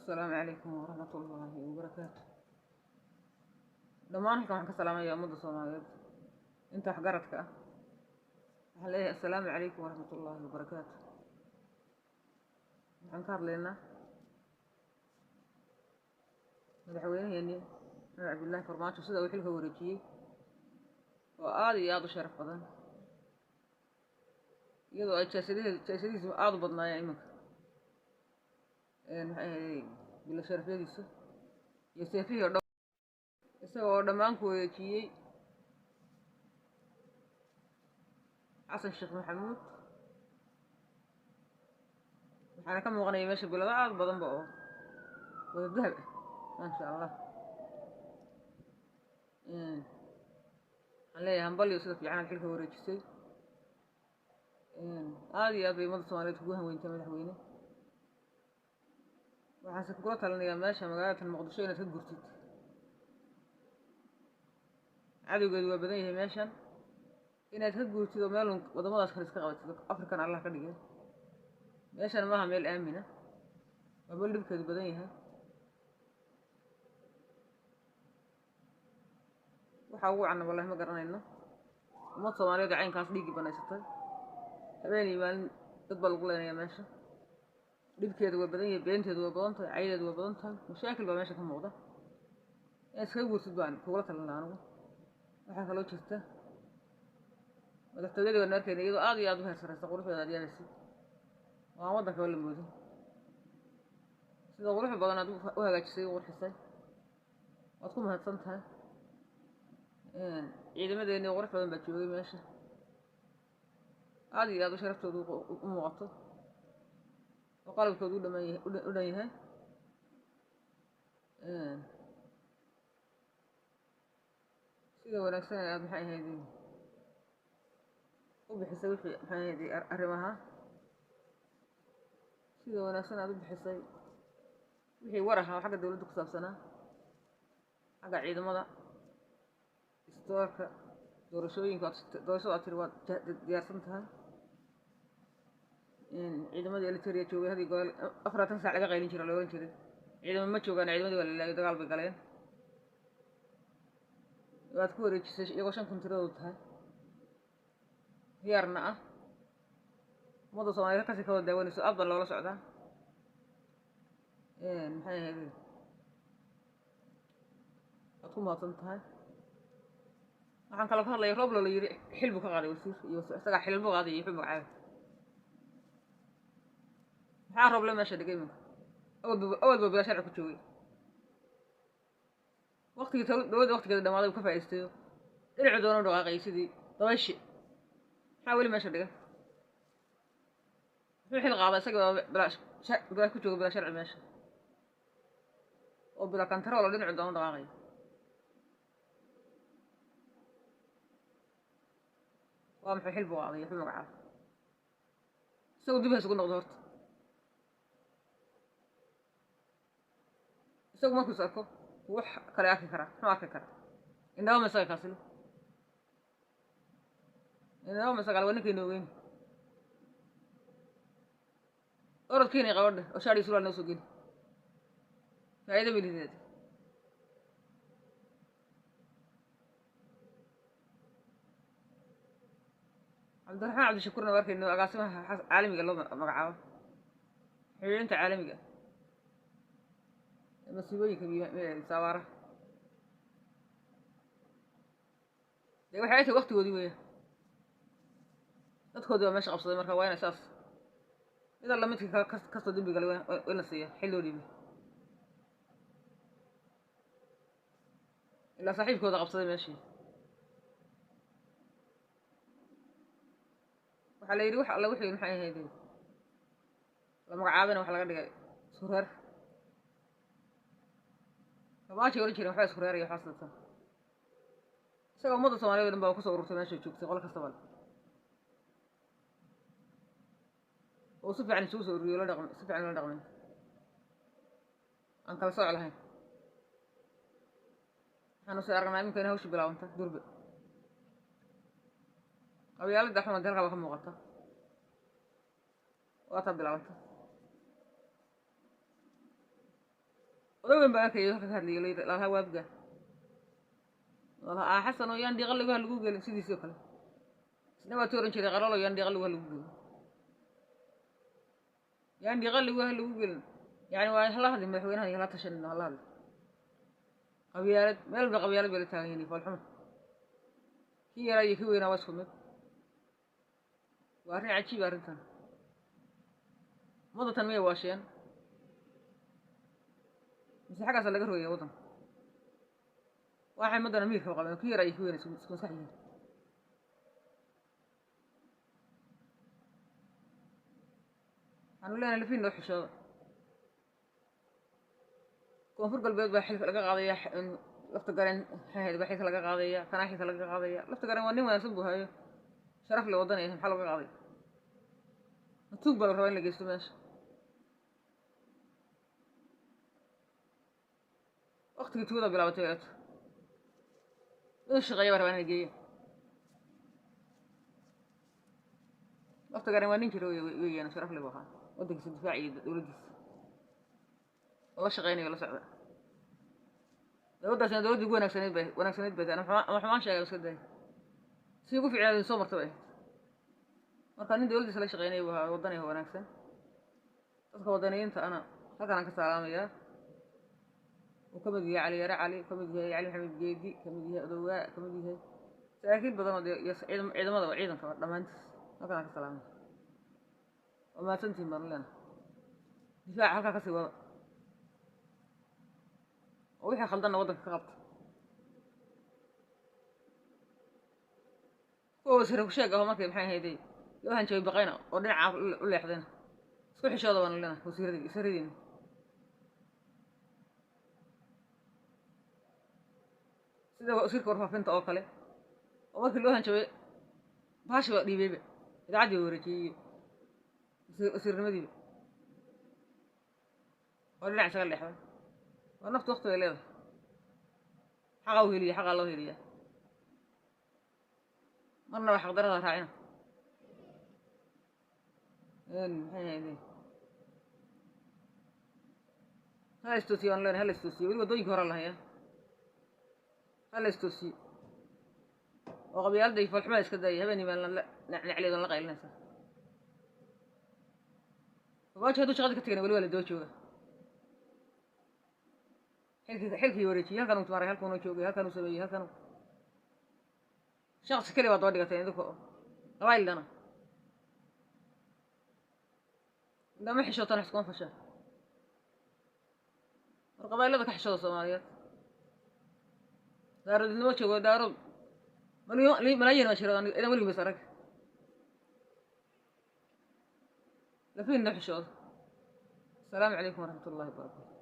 Asalaamu calaykum waraxmat ullaahi wabarakaatu. Dhammaan halkan waxaan ka salaamayaa ummadda Soomaaliyeed inta waxgaradka ah. Waxaan leeyahay assalaamu calaykum waraxmat ullaahi wabarakaatu. Waxaan ka hadlaynaa madaxweynaheeni Maxamed Cabdullaahi Farmaajo, sida uu xilka wareejiyey oo aada iyo aada u sharaf badan, iyadoo ay jaasadihiisu aada u badnaayeen iminka, maxay ahayd bilo sharafyadiisa iyo seefihii oo dhan, isaga oo dhammaan ku wareejiyey Xasan Sheekh Maxamuud. Waxaana ka muuqanaya meesha bilado aada badanba oo wada dahab ah, maasha Allah. Waxaan leeyahay hambalyo, sida fiican aad xilka wareejisay. Aada iyo aad bay ummadda Soomaaliyeed kugu hanweyntaa, madaxweyne. Waxaanse kugula talinayaa meesha magaalada Muqdisho inaad ka gurtid, cadowgeedu waa badan yahay. Meeshan inaad ka guurtid oo meel waddamadaas kale iska qabatid, African Allah ka dhigay. Meeshan maaha meel aamina, waa meel dhibkeedu badan yahay. Waxaa ugu cana wallahi ma garanayno. Ummad Soomaaliyeed oo caynkaas dhiiggii banaysatay, habeen iyo maalin dad baa lagu leenayaa meesha. Dhibkeedu waa badan yahay, beenteedu waa badan tahay, caydeedu waa badan tahay, mashaakil baa meesha ka muuqda. Inaad iskaga guurtid baan kugula talin lahaa anigu. Waxaa kaloo jirta madaxtooyadii waan arkayna iyadoo aada iyo aada u heer sarreysa, quruxdeeda aad yaabaysid oo aan waddankaba la moodin sida quruxda badan aad u hagaajisay, u qurxisay. Waad ku mahadsan tahay. Ciidamadeennii qurux badan baa joogay meesha, aada iyo aada u sharaftoodu u muuqato oo qalabkoodu u dhaman yahay, u dhan yahay. Sida wanaagsan ee aada maxay ahayd u bixisay wixii maxay ahayd arrimaha, sida wanaagsan aada u bixisay wixii war ahaa oo xagga dawladda ku saabsanaa, xagga ciidamada, istoorka, doorashooyinka, doorashada aad tiri waad diyaarsan tahay. Ciidamadii Eliteria joogay hadii gool 40 saac laga qaylin jira, la oran jiray ciidamo ma joogaan, ciidamadii waa la laayay, dagaal bay galeen. Waad ku wareejisay iyagoo 5000 tiradoodu tahay, diyaarna ah. Ummadda Soomaaliyed halkaasi ka wada daawanayso, aad baa loola socdaa. Maxay ahayd, waad ku mahadsan tahay. Waxaan kaloo ka hadlaya Roblo la yiri xil buu ka qaaday wasiir iyo isagaa xilal buu qaaday iyo wuxuu magacaabay. Maxaa Roble meesha dhigay iminka? Awalba bilaa sharci ku joogay, waqtigii dowladda waqtigeeda dhamaaday uu ka faa'iidaystayo, dhinacu doona u dhaqaaqayay sidii dabayshi. Maxaa weli meesha dhigay? Muxuu xil qaaday? Isaga bilaa ku jooga, bilaa sharci meesha oo bilaa kantarool oo dhinacu doona u dhaqaaqaya. Waa maxay xil buu qaaday, wuxuu magacaabay? Isagu dib ha isugu noqdo horta. Isagu markuu is arko wax kale arki karaa, muxuu arki karaa? Indhaba ma isaga kaasilo, indhaba ma isaga. Waa ninkayna ogeyn orodkiinay qabadhe oo shaadhii surwaal noo soo geli, faa'iido milideed. Cabdiraxmaan Cabdishakuurna waa arkayno, agaasimaha caalamiga loo magacaabo, xiriirinta caalamiga ee masiibooyinka saabaaraha. Dee waxay tahay waktigoodii weya, dadkoodii baa meesha qabsaday. Marka waa inay saas mid alla midka kastoo dembi galay waa in la siiya xil loo dhiibay, ilaa saaxiibkooda qabsaday meeshii. Waxaa la yidhi wax alla wixii maxay ahayd la magacaabayna waxa laga dhigay isku reer. Farmaajay oran jireen waxba isku reer iyo waxaas dadka. Isaga ummadda Soomaaliyed o dhan baa kusoo ururtay meesha joogtay, qolo kastaba le oo si fiican isugu soo ururiyo, la dhaqmay, si fiican ula dhaqmay, aan kala sooc lahayn. Waxaanu soo aragnaa iminka in hawsha bilaabanta durbe, qabyaaladda xuna dalka baa ka muuqata, waa taa bilaabanta. Oday weyn baan arkayay halka ka hadlayay, lalahaa waabga lalahaa Xasan oo yaan dhiiqa lagu lagu gelin sidiisoo kale. Isna waa ti oran jiray Qaralo, yaan dhiiqa lagu lagu gelin, yaan dhiiqa lagu lagu gelin. Yani waa hala hadli madaxweynaha iyo hala tashanin, hala hadli. Qabyaalad meel walba qabyaalad bay la taagan yihiin, foolxumo. Kii yaraa iyo kii weynaa waa isku mid. Waa arrin cajiib arrintan. Ummadda tan miyay waasheen mise xaggaasa laga rogaya waddanka? Waxay ummaddana miirka qabeen, kii yaraa iyo kii weynaa isku maskax yihiin. Waxaanu leenahay lafiin noo xishooda. Koonfur Galbeed baa xilka laga qaadaya, Lafta Gareen maxay baa xilka laga qaadaya, kanaa xilka laga qaadaya. Lafta Gareen waa nin wanaagsan buu hayo, sharaf le, wadanaya, maxaa looga qaaday? Tuug baa la rabaa in la geysto meesha. Waqtigii tuugada bilaabatay eeto inuu shaqeeya baa rabaa in la geeya. Lafta Gareen waa nin jira weeyaan, sharaf le buu ahaa, waddankiisa difaaciyo, dowladdiisa oo la shaqeynayo, la socda. Dowladdaasina dowladdii ugu wanaagsanayd bay wanaagsanayd bay tahay. Ama xumaan sheegay iska day, si ugu fiicnayd soo marta bay ahayd. Marka nin dowladdiisa la shaqeynaya buu ahaa, waddanaya, wanaagsan. Dadka waddaniyiinta ana halkan aan ka salaamayaa, uu ka mid yahay Cali Yare Cali, ka mid yahay Cali Maxamed Geedi, ka mid yahay Odowaa, ka mid yahay saraakiil badan oo dee iyo ciidamada, ciidanka dhammaantiis halkan aan ka salaamaya. Waa mahadsantihin baan leenahay. Difaaca halkaa kasii wada oo wixii khaldanna waddanka ka qabta. Kuwa wasiire ku sheeg aho markay maxay ahayday loo hanjabay baqayna oo dhinaca u leexdayna, isku xishooda baan leenahay wasiiradii, wasiiradiina. Sida wasiirka warfaafinta oo kale oo markii loo hanjabay bahashi baa dhiibayba, idaacaddii ba wareejiyey wasiirnimadiiba oo dhinac isaga leexday. Waa naftu waqti bay leedahay, xaqa u heliya, xaqaa loo heliyaa, marna waa xaqdarada raacina. Maxay ahayde, hala istoosiyo aan leenahay, hala istoosiyo. Weli waddooyinkii hore la hayaa, hala istoosiyo oo qabyaaladda iyo foolxumada iska daaya. Habeenii baan la nacleedan la qaylinaysaa. Farmaajo hadduu shaqadii ka tagayna weli waa la daba jooga. Xilkii wareejiyey, halkan uu maray, halkan uu joogay, halkan uu sameeyey, halkan uu shaqsi keliya waa daba dhigatay idinka oo qabaayil dhana. Indhama xishootan iskuma fashaa. War qabaayilada ka xishooda Soomaaliyeed. Daaroodnimo joogo, Daarood malaayiin baa jira idan weligii bas arag. Lafiinna xishooda. Asalaamu calaykum waraxmat ullahi wabarakatu.